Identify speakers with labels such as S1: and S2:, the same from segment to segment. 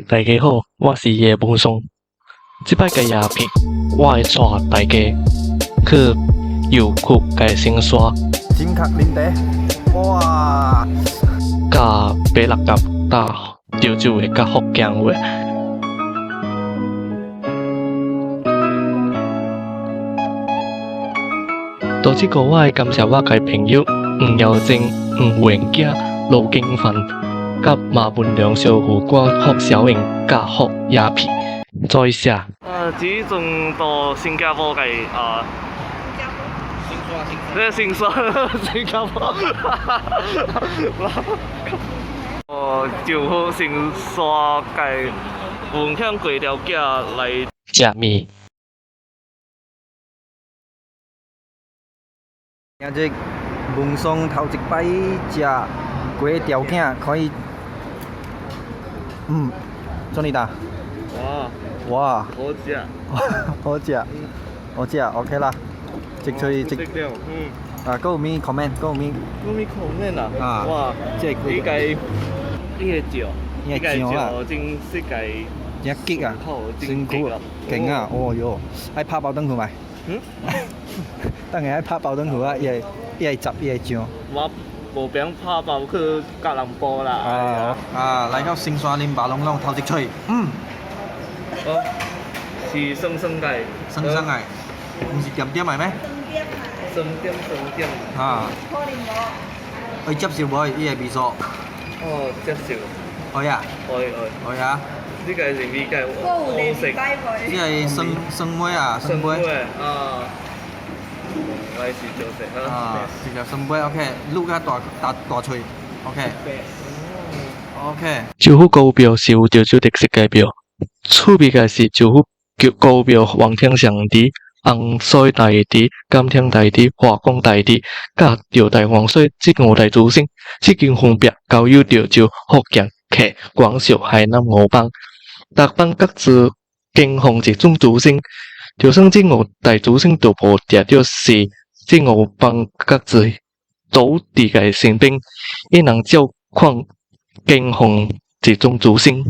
S1: 大家好，我是葉文松。這擺个影片，我會帶大家去遊曲个新山，
S2: 尖卡啉茶，哇！
S1: 佮马六甲佮潮州话佮福建话。到這個我愛感謝我个朋友黃耀貞、黃元囝、盧景凡、佮馬文良小胡瓜、福小英、佮福鴉片。再寫。
S3: 這陣到新加坡个啊，這新山，新加坡，哦，就好新山个文向粿條仔來
S1: 食麵。
S2: 今日文松頭一擺食粿條仔，可以，做你打。
S3: 哇！
S2: 哇！
S3: 好食。
S2: 好食，好食，OK 啦。這喙這，啊，閣有咩 comment？閣有咩？
S3: 有咩 comment 啊？
S2: 啊！
S3: 哇！
S2: 這個
S3: 伊個伊個醬，
S2: 伊個醬啊，
S3: 真世界
S2: 真激啊，辛苦啊，勁啊！哦喲，愛拍包轉去未？
S3: 嗯？
S2: 等下愛拍包轉去啊！伊會伊會汁，伊會醬。
S3: 我無變拍包去吉隆坡啦。
S2: 啊啊！來到新山啉巴攏攏頭一喙，嗯。
S3: 哦，是酸酸个。
S2: 酸酸个，毋是鹹點的咩？
S3: 酸點酸點。
S2: 啊。會接受無？伊的味素。
S3: 哦，接受。
S2: 可以啊。
S3: 可以可以。
S2: 可以啊。
S3: 這個是味個黃色。
S2: 這個酸酸糜啊，酸糜。
S3: 啊。我是招食
S2: 啊。啊，直接酸糜 OK，滷較大大大喙，OK。OK。
S1: 招福高廟是有潮州特色个廟，趣味个是招福高廟王天上伫紅水大池、感天大池、華光大池、佮潮大黃水這五大祖先，這間分別交由潮州、福建、客、廣肇、海南五邦，逐邦各自敬奉一尊祖先。就算這五大祖先都無定著是這五邦各自祖佇个身邊，伊人照款敬奉一尊祖先。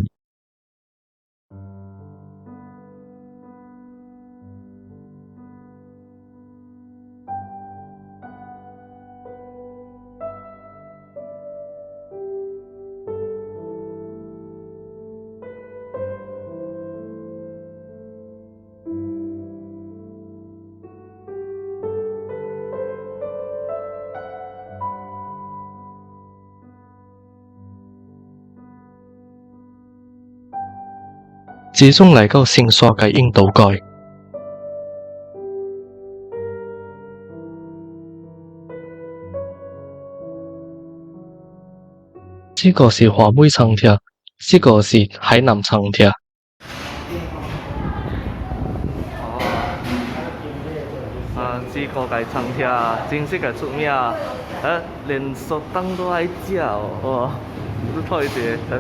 S1: 這種來到新山个印度街，這個是華美餐廳，這個是海南餐廳。
S3: 哦，啊，這個个餐廳真是个出名，啊，連素當都愛食哦，哇，你睇一下，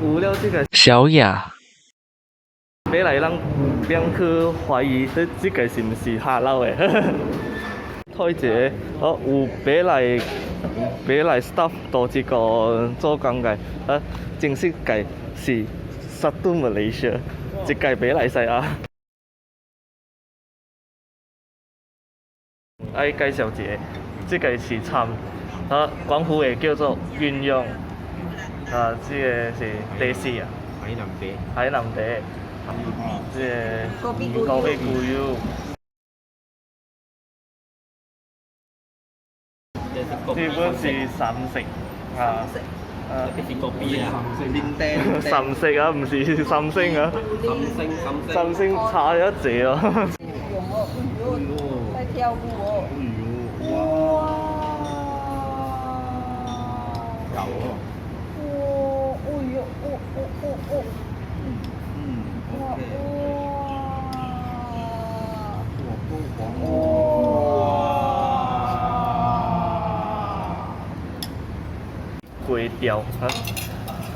S3: 有了這個
S1: 小雅。
S3: 欲來人免去懷疑，這這個是毋是下流的？睇一下，哦，有馬來馬來 staff 到這個做工的，啊，正式個是 Satu Malaysia，這個馬來西亞。愛介紹一下，這個是參，啊，廣府話叫做鴛鴦，啊，這個是第四啊，
S4: 海南茶，
S3: 海南茶。這個高鼻菇油，這本是三色啊，啊，
S4: 這是國幣啊，
S3: 三色啊，毋是三星啊，
S4: 三星三星，
S3: 三星差一截哦。
S5: 在跳舞哦，哇！
S4: 有哦，
S5: 哇，哎呦，哦哦哦哦。哇哇！
S3: 粿條啊，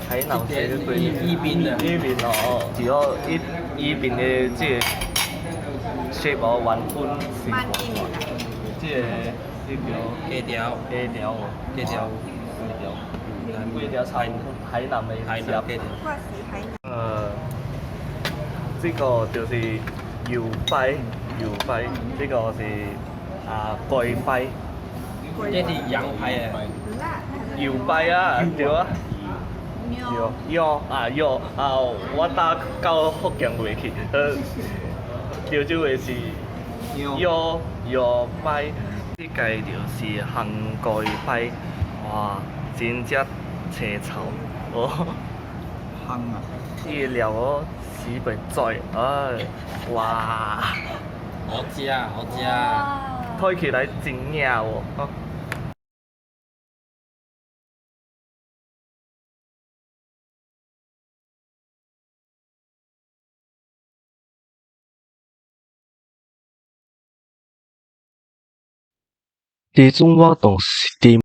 S3: 海南這個粿
S4: 伊麵啊，
S3: 伊麵哦，是哦，伊伊麵的這個 shape 哦，原本是這個這叫
S4: 雞條，
S3: 雞條哦，
S4: 雞條，雞條。
S3: 粿條菜海南的
S4: 海南粿條。
S5: 我是海南。
S3: 這個就是油擺，油擺，這個是啊雞擺。
S4: 這是羊排啊。
S3: 油擺啊，對啊。羊羊啊羊啊！我搭到福建話去，潮州話是羊羊擺，這個就是烘雞擺，哇，真正青臭哦！
S2: 烘啊！
S3: 伊料哦，死袂在，哎，哇！
S4: 好食，好食。
S3: 睇起來真硬哦。
S1: 時陣我就是佇，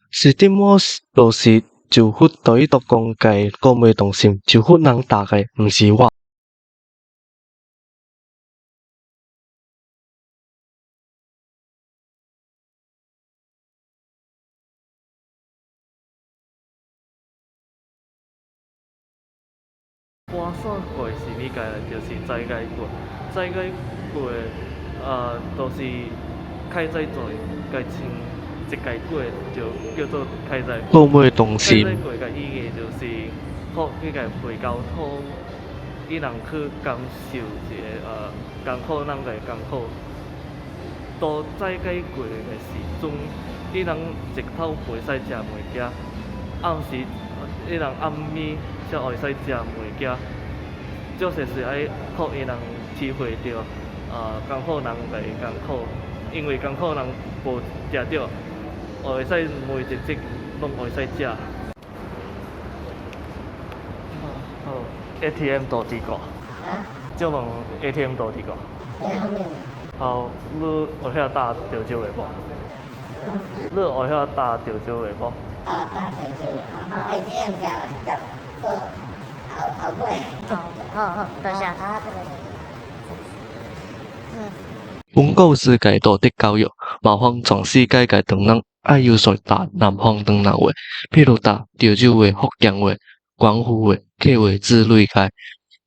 S1: 時陣我就是就佛對伊講解購物中心，就佛人搭的，毋是我。
S3: 搬煞過是物件，就是災解過，災解過，就是開早做，共穿一屆過就叫做開早
S1: 購物中心。
S3: 開早過的意義就是，予彼個回教徒，伊人去感受一个艱苦人的艱苦。到災解過的時陣，伊人日頭袂使食物件，暗時伊人暗暝才會使食物件，就是是愛予伊人體會著，艱苦人的艱苦，因為艱苦人無食著，會使每一日攏會使食。好，ATM 佗佇個？借問 ATM 佗佇個？好，你會曉打潮州話無？你會曉打潮州話無？
S6: 哦，打潮州話，ATM 就後後尾。
S7: 好好，多謝。
S1: 本國世界道德教育，麻煩全世界的唐人愛有所答南方唐人話，譬如答潮州話、福建話、廣府話、客話之類个，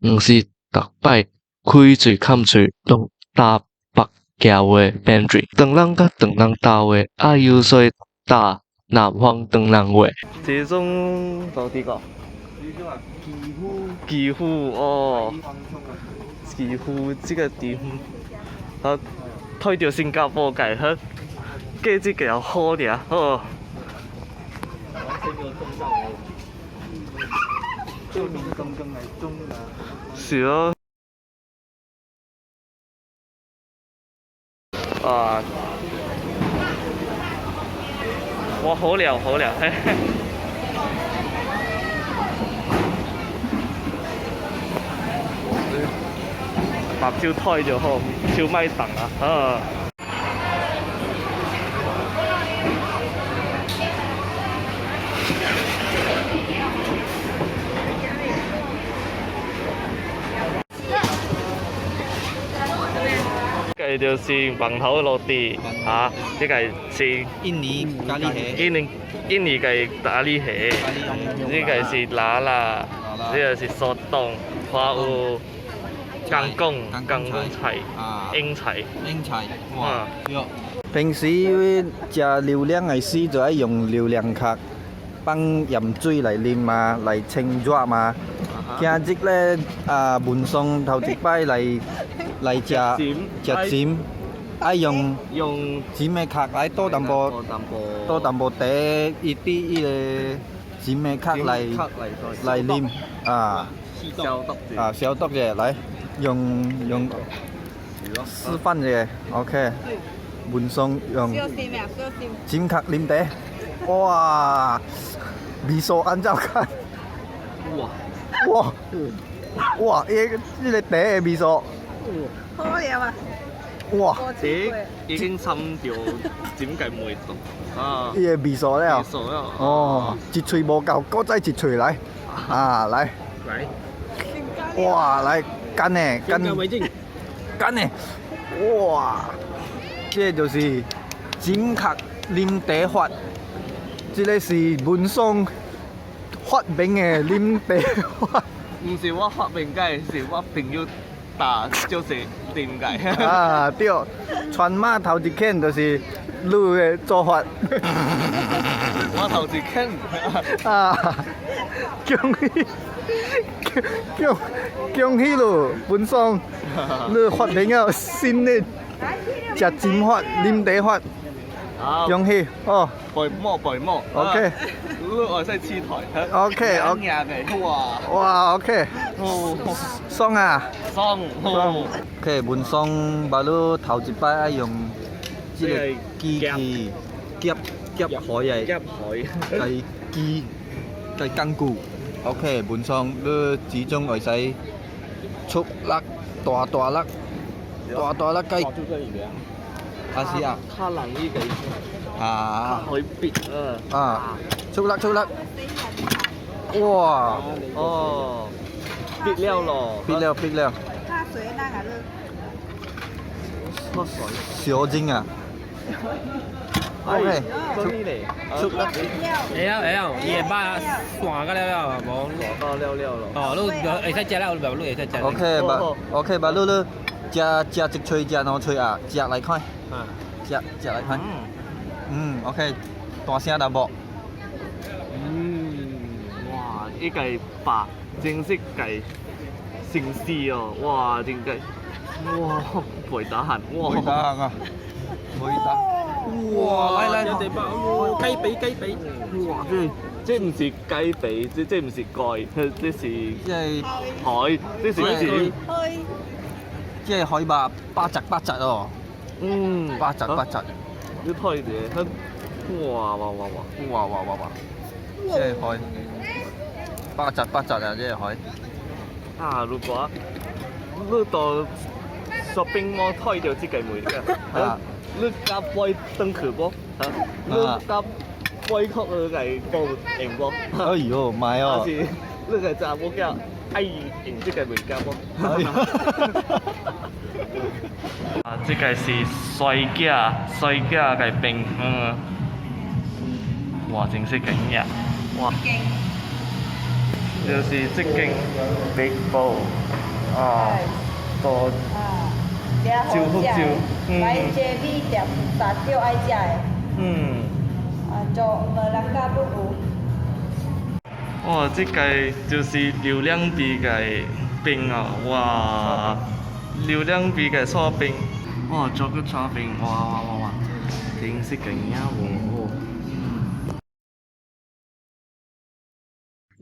S1: 毋是逐擺開喙崁喙攏答北京話、Mandarin。唐人佮唐人搭話，愛有所答南方唐人話。
S3: 這種佗佇個？
S2: 基輔。
S3: 基輔哦。基輔這個地方。啊，退著新加坡界，好，過這個也好爾，好。是哦。啊。我好了好了，嘿嘿。目睭睇就好，手莫動啊，好。這個就是饅頭落地，啊，這個是
S2: 印尼咖喱蝦，
S3: 印尼个咖喱蝦，這個是辣辣，這個是蘇東，還有公公公公菜、英菜、
S2: 英菜，哇！平時食榴蓮的時就愛用榴蓮殼放鹽水來啉嘛，來清熱嘛。今日咧啊，文松頭一擺來食食蟬，愛用
S3: 用
S2: 蟬的殼來倒淡薄，倒淡薄茶，伊佇伊个蟬的殼來啉啊。
S3: 消毒
S2: 啊，消毒者來。用示範者，OK。文松用蟬殼啉茶，哇！味素按怎看？
S3: 哇
S2: 哇哇！伊這个茶的味素，
S5: 好啉啊！
S2: 哇！
S3: 這已經摻著蟬个味道啊！
S2: 伊个味素了，哦，一喙無夠，閣再一喙來，啊來，
S4: 來，
S2: 哇來！乾的，乾乾的，哇！這就是蟬殼啉茶法，這个是文爽發明的啉茶法。
S3: 毋是我發明嘅，是我朋友打就是啉嘅。
S2: 啊，對，川馬頭一牽就是你的做法。
S3: 我頭一牽。
S2: 啊，恭喜恭恭喜咯，文爽，你發明了新的食針法、啉茶法。恭喜哦！
S3: 背膜背膜。
S2: OK。
S3: 你會使試台。
S2: OK
S3: OK。哇！
S2: 哇 OK。爽啊！
S3: 爽。
S2: 爽。OK，文爽，捌你頭一擺愛用這個機器夾夾海的。
S3: 夾海。
S2: 來機來工具。OK，文爽，你始終會使出力大大力大大力雞。啊是啊。
S3: 較難呢個。
S2: 啊。
S3: 可以逼啊。
S2: 啊！出力出力。哇！
S3: 哦，逼了咯。
S2: 逼了逼了。
S5: 較水那個
S3: 較水。
S2: 小精啊。OK。出力。
S4: 會曉會曉，伊會肉散甲了了，無
S3: 散甲了了咯。
S4: 哦，你會使食了，你會使食。
S2: OK，捌 OK，捌你你食食一喙，食兩喙啊，食來看。食食來看。嗯，OK，大聲淡薄。
S3: 嗯，哇！依個白正式計成絲哦，哇！真計，哇！袂打痕，哇！
S2: 袂打痕啊！袂打。哇！來來，
S4: 雞髀雞髀。
S3: 哇！這這毋是雞髀，這這毋是蓋，這是
S2: 這係
S3: 海，這是什
S5: 海。
S2: 這係海肉八隻八隻哦。
S3: 嗯，
S2: 八隻八隻。
S3: 你睇者，哇哇哇哇，
S2: 哇哇哇哇！這係海，八隻八隻啊！這係海。
S3: 啊，如果你到 shopping mall 睇著這個物件，你敢買轉去無？你敢買殼去來報用無？
S2: 哎喲，買哦！
S3: 還是你個查某囝愛用這個物件無？啊，這個是衰囝，衰囝個冰，嗯，哇，真是勁呀！哇，就是這間 Big Bowl，啊，多招福招，
S5: 來這米店三少愛食的，
S3: 嗯，
S5: 啊，做無人家不有。
S3: 哇，這個就是流量幣個冰哦，哇！流量幣個刨冰，哇，做個刨冰，哇哇哇哇，真是勁呀喎！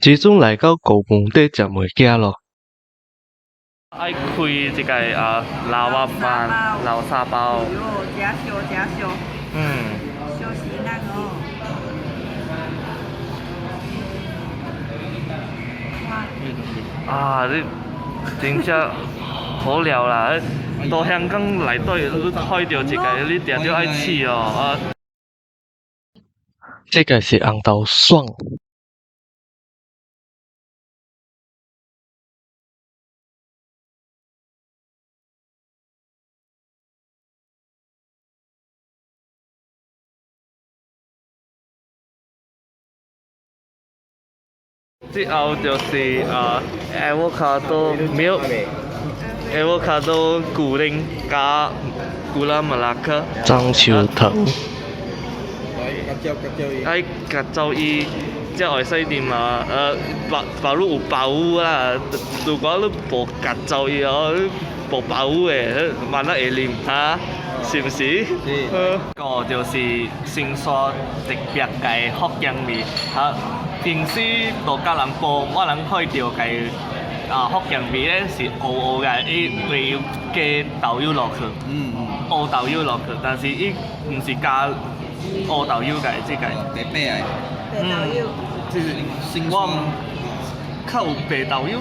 S1: 這陣來到高門底食物件囉。
S3: 愛開這個啊，老鴨飯、流沙包。
S5: 哎喲，真燒真燒。
S3: 嗯。
S5: 燒死人哦！
S3: 啊，你真正好料啦！到香港內底，你睇著一个，你定著愛試哦。啊，
S1: 這个是紅豆爽。
S3: 之後就是啊，avocado milk，avocado 古靈加 gula melaka。
S1: 樟樹糖。
S3: 愛夾走伊，才會使啉啊！白白你有包啦，如果你無夾走伊哦，你無包的，慢仔會啉哈，是毋是？
S2: 是。
S3: 個就是新山特別个福建麵，哈。平時到吉隆坡，我人看著个啊福建麵咧是烏烏个，伊會有加豆油落去，烏豆油落去，但是伊毋是加烏豆油个這個。
S2: 白白的。
S5: 白豆油。
S3: 這是我較有白豆油，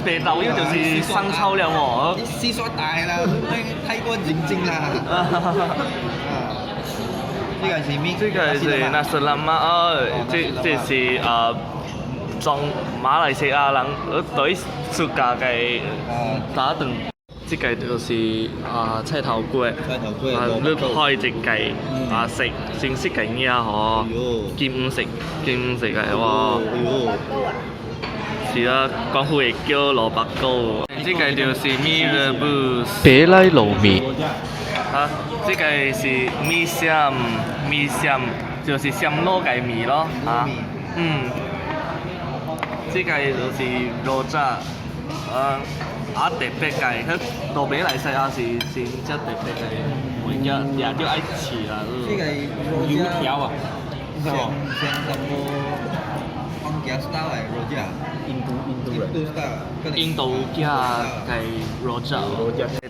S3: 白豆油就是生抽了喎。
S2: 你歲數大啦，你太過認真啦。這個是咩？
S3: 這個是 nasi lemak 哦，這這是啊，裝馬來西亞人對出家的打頓。這個就是啊菜頭粿，
S2: 菜頭粿。
S3: 啊，你開一個啊食，先食個嘢嗬，金色金色嘅哇，是啊，廣府會叫蘿蔔糕。這個就是 mee rebus，
S1: 白來滷麵。
S3: 啊，這個是米線，米線就是暹羅嘅麵咯，啊，嗯，這個就是 rojak，啊。啊，特別嘅，佢到馬來西亞是真正特別嘅物件，也著愛試啦。
S2: 這個
S4: 油條啊，
S2: 像像淡薄番茄 style 的 rojak，
S4: 印度印度
S2: 印度 style，
S3: 印度仔嘅 rojak，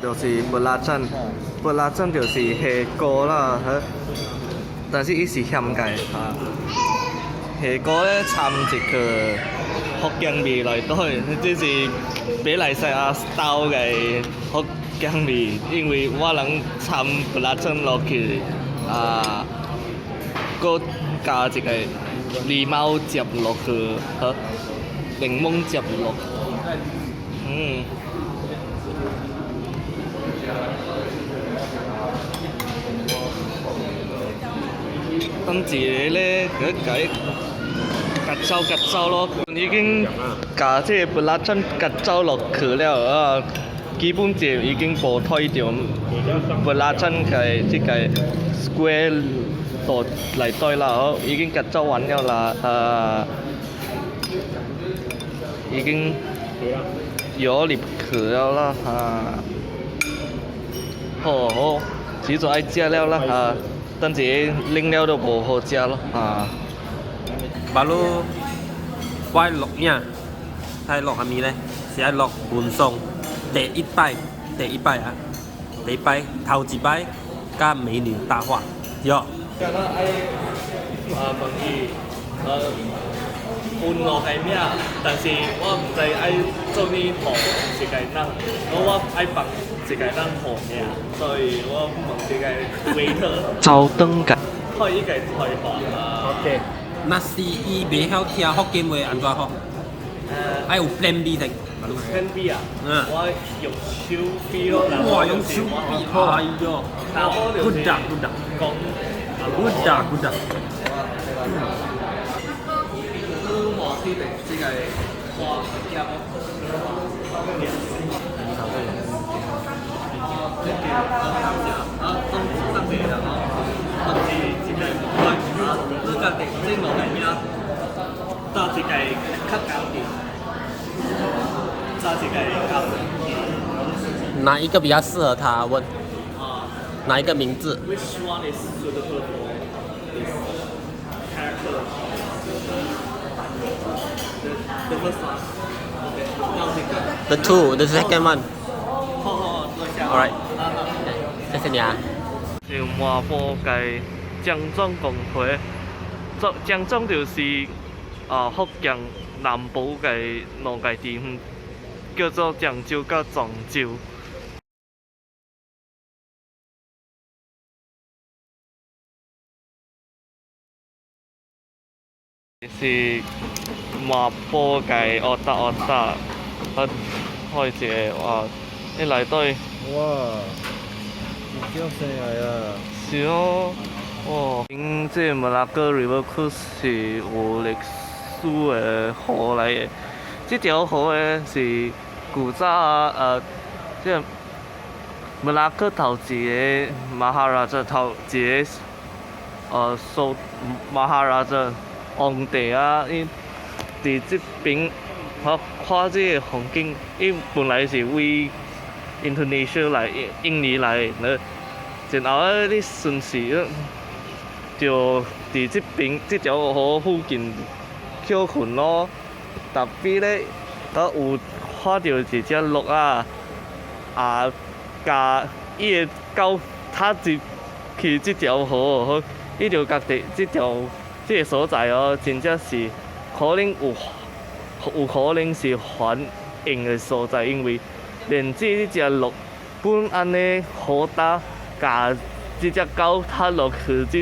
S3: 就是 belacan，belacan 就是蝦膏啦，但是伊是鹹嘅，啊，蝦膏咧摻一個福建麵內底，這是馬來西亞 style 嘅福建麵，因為我人摻 belacan 落去，啊，閣加一個狸貓汁落去，和檸檬汁落，嗯。等一个咧，佮共伊夾走夾走咯，已經共這個 belacan 夾走落去了啊！基本上已經無退著 belacan 嘅這個 square 度內底啦，哦，已經夾走完了啦，啊，已經搖入去了啦，啊，好好，這就愛食了啦，啊，等一下冷了就無好食咯，啊。
S4: 巴魯，我愛錄影，愛錄啥物咧？是愛錄文松第一擺，第一擺啊，第一擺頭一擺，佮美女搭話，對。
S3: 敢若愛啊問伊，分落個名，但是我毋知愛做呢號一個人，我愛幫一個人號名，所以我問這個 waiter。
S1: 走轉界。
S3: 開伊個菜話啊。
S4: OK。若是伊袂曉聽福建話，按怎好？愛有 plan B 先。
S3: plan B 啊？
S4: 嗯。
S3: 我用手比咯。
S4: 哇，用手比，哎喲。Good 啊，good 啊。
S3: 講。
S4: Good 啊，good 啊。
S3: 你無去定這個花夾。啊，當當地人哦，當地這個啊，你家己這兩個名，搭一個較簡單，搭一個較。
S4: 哪一個比較適合他？問。哪一個名字
S3: ？Which one is suitable for this character? The first one. Okay.
S4: The two, the second one.
S3: 好好，多謝。
S4: Alright. 謝謝你啊。
S3: 是麻坡嘅漳漳公會，漳漳就是啊福建南部嘅兩個地方，叫做漳州佮漳州。是麻坡嘅 otak otak，啊開一個哇，伊內底。
S2: 哇！有叫聲來啊！
S3: 是哦，哇！因這 Melaka River Cruise 是有歷史的河來的，這條河呢是古早啊，這 Melaka 頭一個 Maharaja 頭一個蘇 Maharaja 皇帝啊，伊佇這邊我看這個風景，伊本來是為 Indonesia 來，印尼來的，然後啊，你順勢就佇這邊這條河附近歇睏咯。特別咧，我有看著一隻鹿仔，啊，共伊的狗踏入去這條河，伊就覺得這條這個所在哦，真正是可能有有可能是繁衍的所在，因為連這隻鹿本按呢好膽共這隻狗踏落去這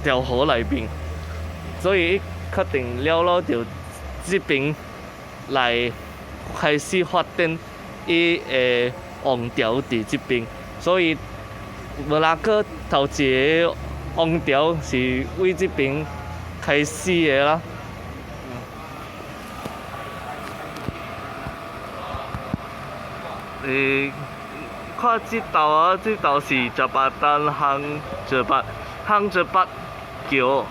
S3: 條河內面，所以伊確定了咯，就這邊來開始發展伊的王朝佇這邊，所以馬拉克頭一个王朝是為這邊開始的啦。看這道啊，這道是 Jambatan Hang Jebat Hang Jebat 橋。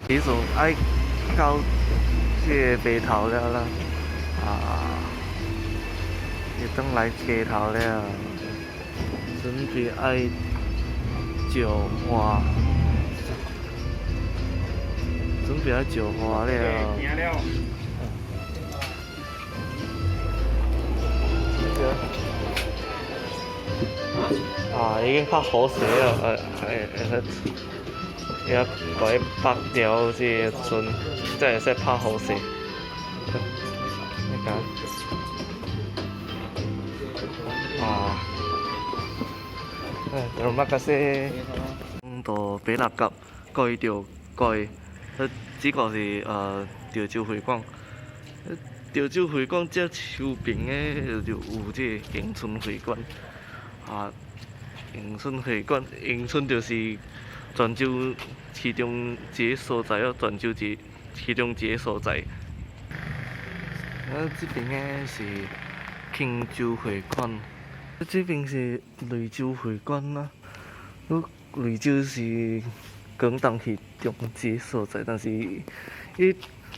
S3: 其實愛到這個碼頭了啦，啊，會轉來碼頭了，準備愛石化，準備愛石化了。啊，已經較好勢了，會使。伊共伊綁牢這個船，才會使拍雨勢。你看，啊，terima kasih。到白蠟甲蓋著蓋，這個是潮州會館。潮州會館這手邊的就有這個迎春會館。啊，迎春會館，迎春就是泉州其中一個所在哦，泉州一其中一個所在。啊，這邊的是慶州會館，這邊是雷州會館啦。雷州是廣東其中一個所在，但是伊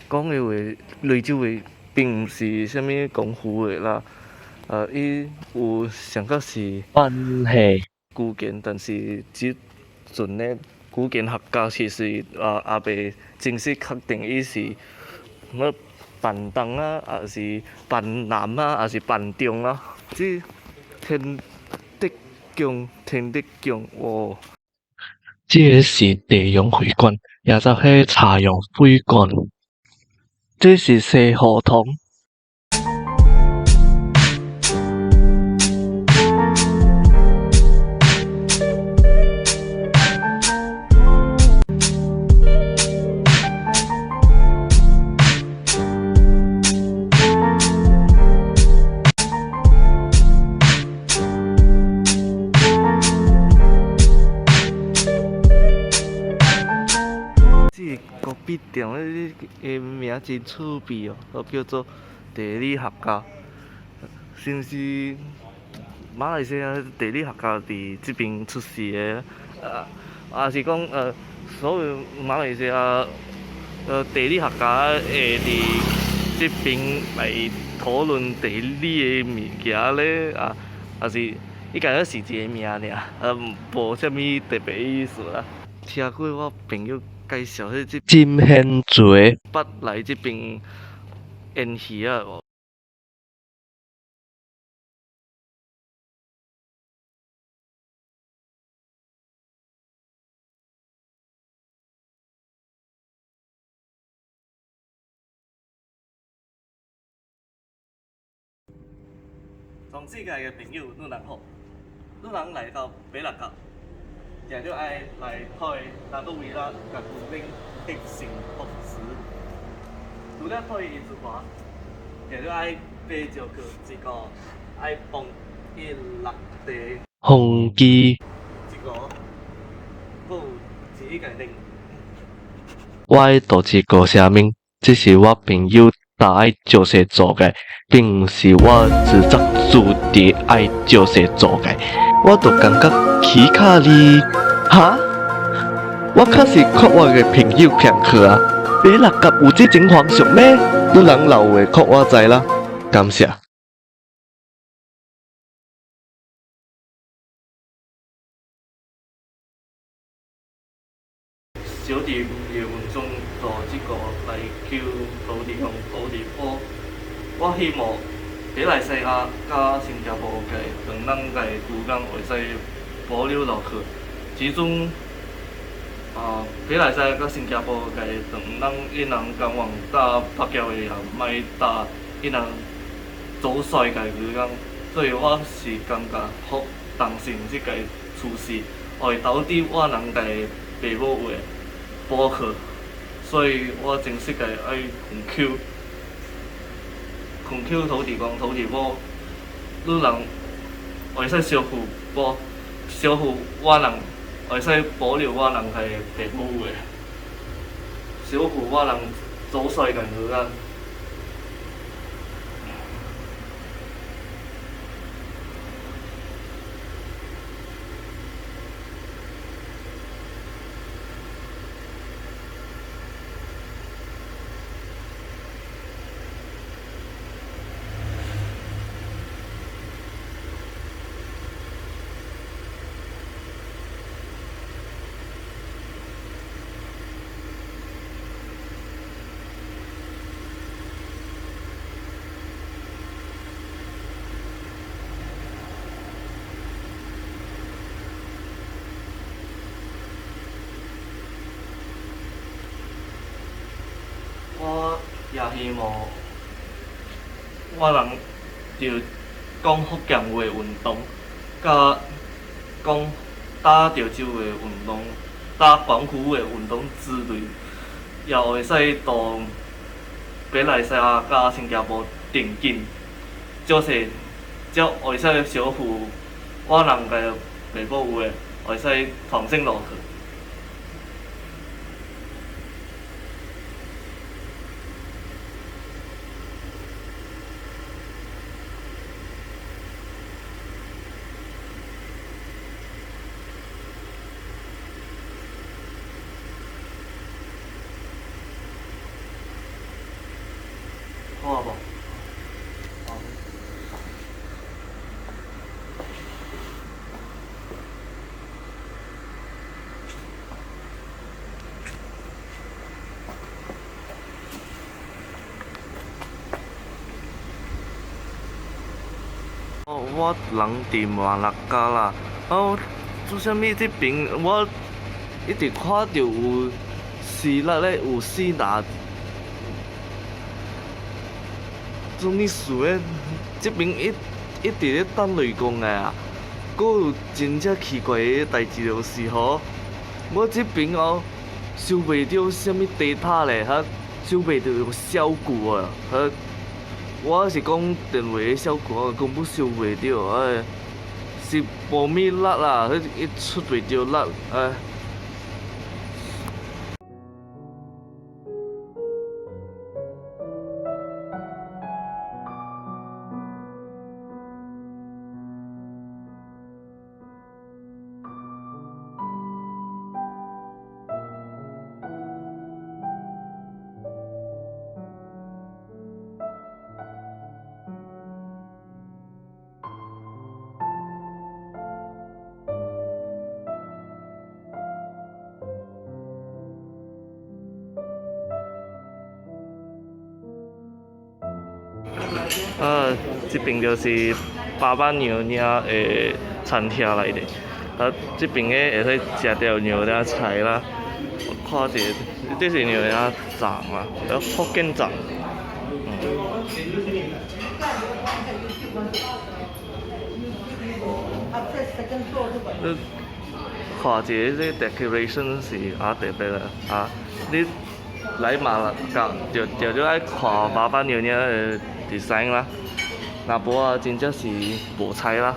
S3: 講的話，雷州話並毋是啥物廣府話啦。伊有上較是
S1: 關係
S3: 語言，但是這陣咧語言學家其實也未正式確定伊是乜屏東啊，抑是屏南啊，抑是屏中啊。這天德宮，天德宮，哦。
S1: 這个是地陽會館，也就是茶陽會館。這是西荷塘。
S3: 這個咖啡店的名真趣味哦，叫做地理學家。是毋是馬來西亞地理學家佇這邊出世的？啊，抑是講所有馬來西亞地理學家會佇這邊來討論地理的物件咧？啊，抑是伊敢若是一个名爾，無啥物特別意思啦。聽過我朋友介紹彼這
S1: 金現濟
S3: 捌來這邊煙魚仔無？全世界的朋友，愈人好，愈人來到馬六甲，定著愛來睇拿督維拉佮古靈的幸福池。除了睇伊之外，定著愛爬上去一個愛放伊落地
S1: 風機。
S3: 一個，閣有一個零。
S1: 我的大一個啥物？這是我朋友大愛照勢做的，並毋是我自作自得愛照勢做的。我就感覺起卡哩，哈？我確實看我的朋友騙去啊！馬六甲有這種風俗咩？你人留話予我知啦，感謝。
S3: 小弟葉文忠做這個來求土地公、土地婆，我希望馬來西亞佮新加坡的兩人的漁港會使保留落去。其中，馬來西亞佮新加坡的兩人，伊人甘願搭北橋的也莫搭伊人祖先的漁港，所以我是感覺好擔心這個趨勢會導致我人的爸母話保去，所以我正式的愛懇求，懇求土地公、土地母，你人會使相扶保，相扶我人，會使保留我人的爸母話，相扶我人祖先的漁港。我也希望我人著講福建話運動，佮講打潮州話運動、打廣府話運動之類，也會使到馬來西亞佮新加坡定緊，少勢才會使相扶我人的爸母話，會使傳承落去。好啊無？哦，我人佇馬六甲啦，哦，做啥物這爿我一直看著有西拉咧，有四拿。做物事咧？這爿一一直咧等雷公的啊！閣有真正奇怪的代誌就是吼，我這爿哦收袂著啥物 data 咧，哈，收袂著小句啊，哈，我是講電話的小句哦，根本收袂著，哎，是無物力啦，彼伊出袂著力，哎。啊，這邊就是爸爸娘娘的餐廳來的。啊，這邊的會使食著娘惹菜啦。我看者，這是娘惹粽啦，福建粽。你看一下這 decoration 是啊特別啦，啊，你來馬六甲就就就愛看爸爸娘娘的 design 啦，若無啊真正是無彩啦，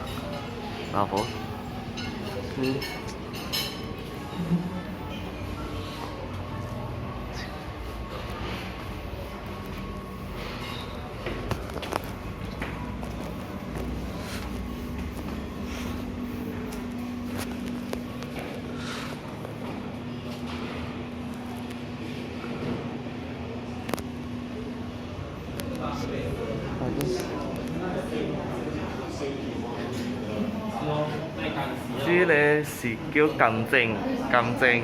S3: 若無，嗯。這个是叫甘蔗，甘蔗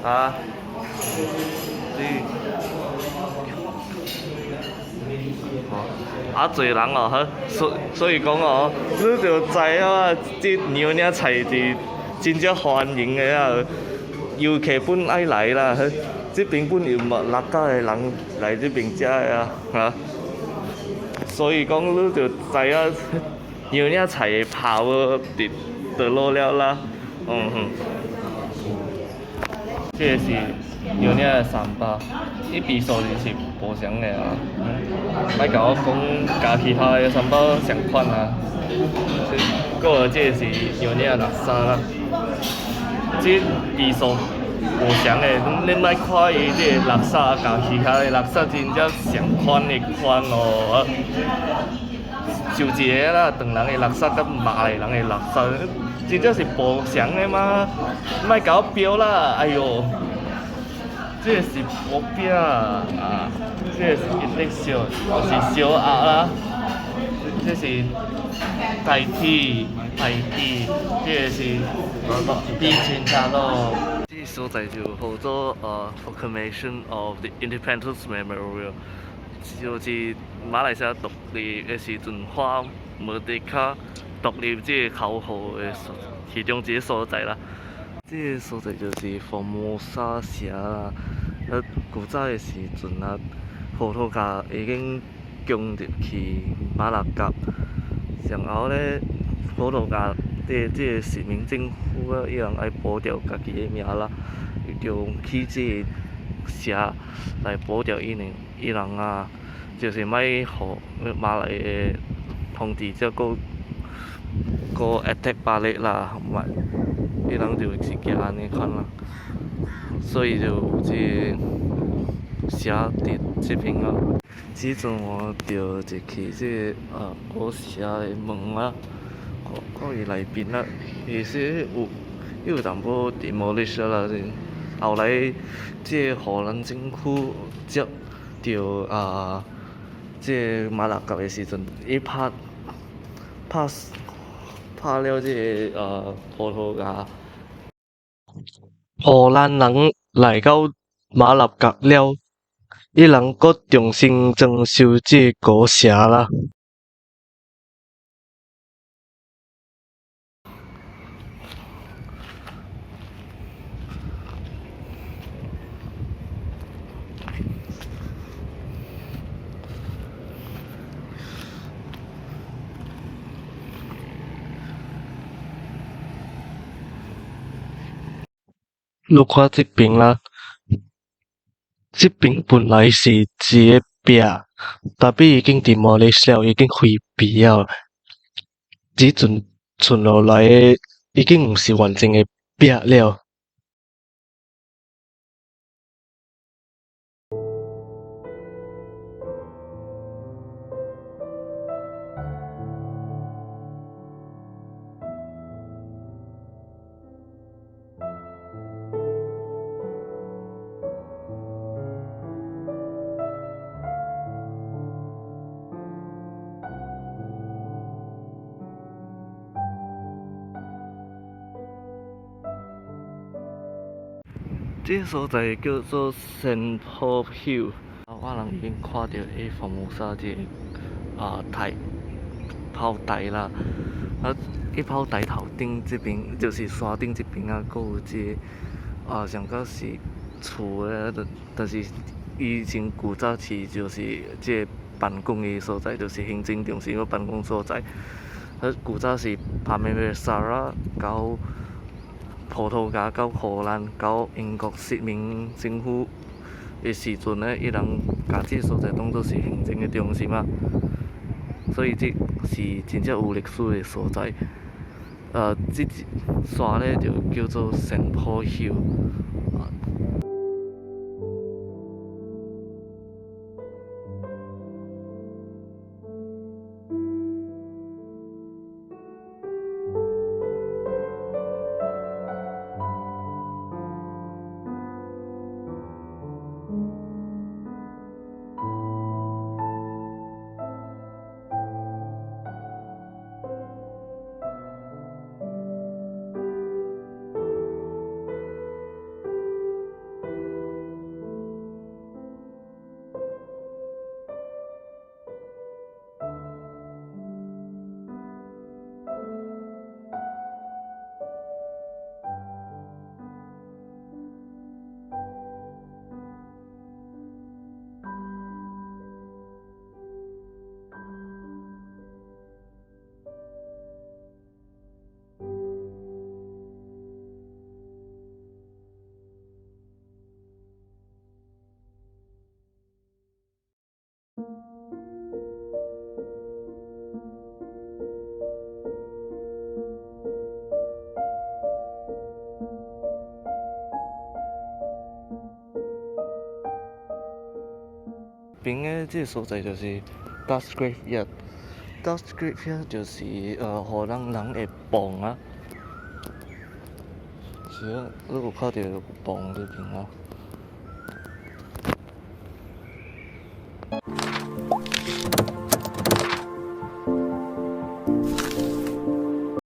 S3: 啊，這啊濟人哦，呵，所以講哦，你就知影這娘惹菜是真正歡迎的啊，遊客本愛來啦，呵，這邊本有馬六甲的人來這邊食的啊，哈，所以講你就知影娘惹菜的 power 佇佗落了啦，嗯哼。這个是娘惹的 sambal，伊味素就是無仝的啊，莫共我講佮其他的 sambal 仝款啊。閣這個是娘惹的叻沙啦，這味素無仝的，你莫看伊這个叻沙佮其他的叻沙真正仝款的款哦。就一个啦，唐人的叻沙佮馬來人的叻沙，真正是無仝的嗎？莫共我標啦！哎喲，這個是薄餅啊，這個是一定燒，是燒鴨啦，這是代替代替，這個是比清茶咯。這個所在就號做Proclamation of the Independence Memorial。就是馬來西亞獨立的時陣，喊 Merdeka 獨立這個口號的其中一個所在啦。這個所在就是福摩沙城啦。啊，古早的時陣啊，葡萄牙已經攻入去馬六甲，然後咧，葡萄牙的這個殖民政府啊，伊人愛保著家己的名啦，伊就起這個城來保著伊呢。伊人啊，就是莫予馬來的統治者閣閣 attack 巴黎啦，莫，伊人就是驚按呢款啦，所以就有這個城佇這邊啊。這陣我著入去這個古城的門啊，看看伊內邊啊，其實有有淡薄 demolish 啦，後來這個荷蘭政府接著啊，這個馬六甲的時陣，伊拍拍拍了這個葡萄牙。
S1: 荷蘭人來到馬六甲了，伊人閣重新裝修這個古城啦。你看這邊啦，這邊本來是一个壁，tapi 已經 demolish 了，已經毀圮了。這陣剩落來的已經毋是完整的壁了。
S3: 這個所在叫做 Saint Paul Hill。我人已經看著彼福摩沙這個啊台炮台啦。啊，伊炮台頭頂這邊就是山頂這邊啊，閣有一个啊，上較是厝的，但是以前古早時就是這个辦公的所在，就是行政中心个辦公所在。啊，古早是帕梅沙拉到葡萄牙到荷蘭到英國殖民政府的時陣呢，伊人共這个所在當做是行政的中心啊。所以這是真正有歷史的所在。這一山咧就叫做 Saint Paul Hill。邊个這个所在就是 Dutch Graveyard。Dutch Graveyard 就是予人人會墓啊。是啊，你有看著有墓這邊啊？